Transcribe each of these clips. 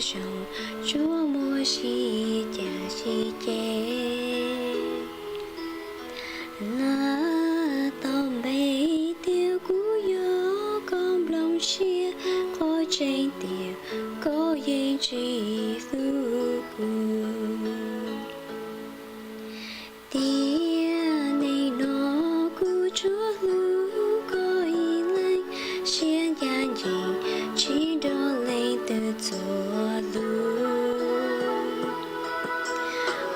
zoo, tsuas muaj sib cav sib ceg. Lawv tau npe tias kuv yog koj nplooj siab, qhov tseeb tiag koj yeej tsis hlub kuv. Tiam neej no kuv tsuas hlub koj ib leeg, siab ncaj ncees tsis nrog leej twg txuas lus.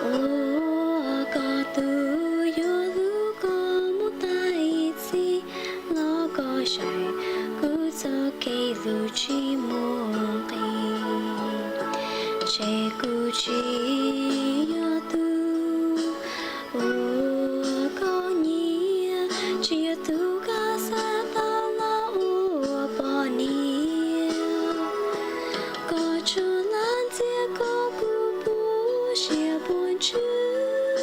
Ua koj tus yuav hlub koj mus tas ib txhis, los koj saib kuv txoj kev hlub tsis muaj nqis. Ntshe kuv tsis yog tus uas koj nyiam, tsis yog tus koj xav tau los ua poj niam. Koj tsuas lam ntxias koj, kuv puas siab puas ntsws.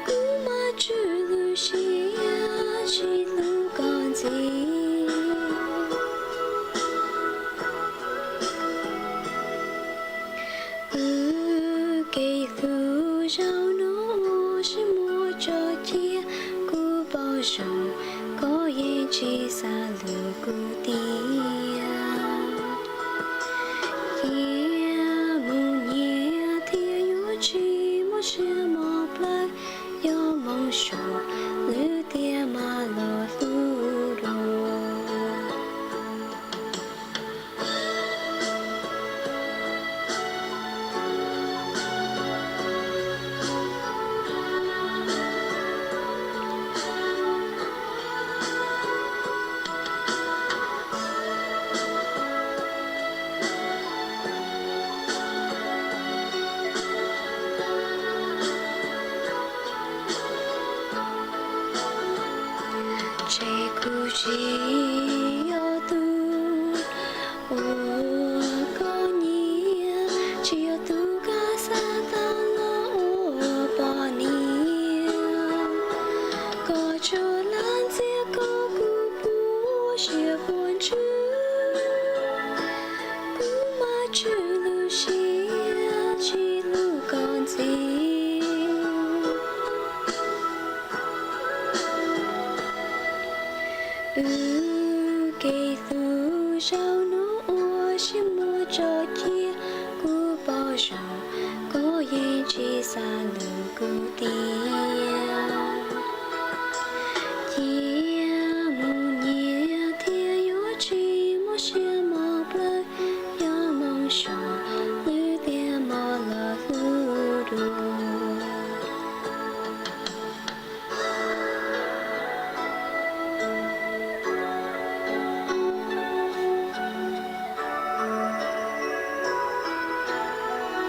Kuv mas tswj lub siab tsis hlub koj ntxiv. Wb kev hlub zaum no ua siab muag tso cia, kuv paub zoo koj yeej tsis xav hlub kuv tiag. Cia mus nyiam thiaj yuav tsis mob siab mob plawv, yog moo suav lwm tiam mam los hlub dua. Ntshe kuv tsis yog tus uas koj nyiam, tsis yog tus koj xav tau los ua poj niam. Koj tsuas lam ntxias koj, kuv puas siab puas ntsws. Kuv mas tswj lub siab tsis hlub koj ntxiv. Wb kev hlub zaum no ua siab muag tso cia, kuv paub zoo koj yeej tsis xav hlub kuv tiag.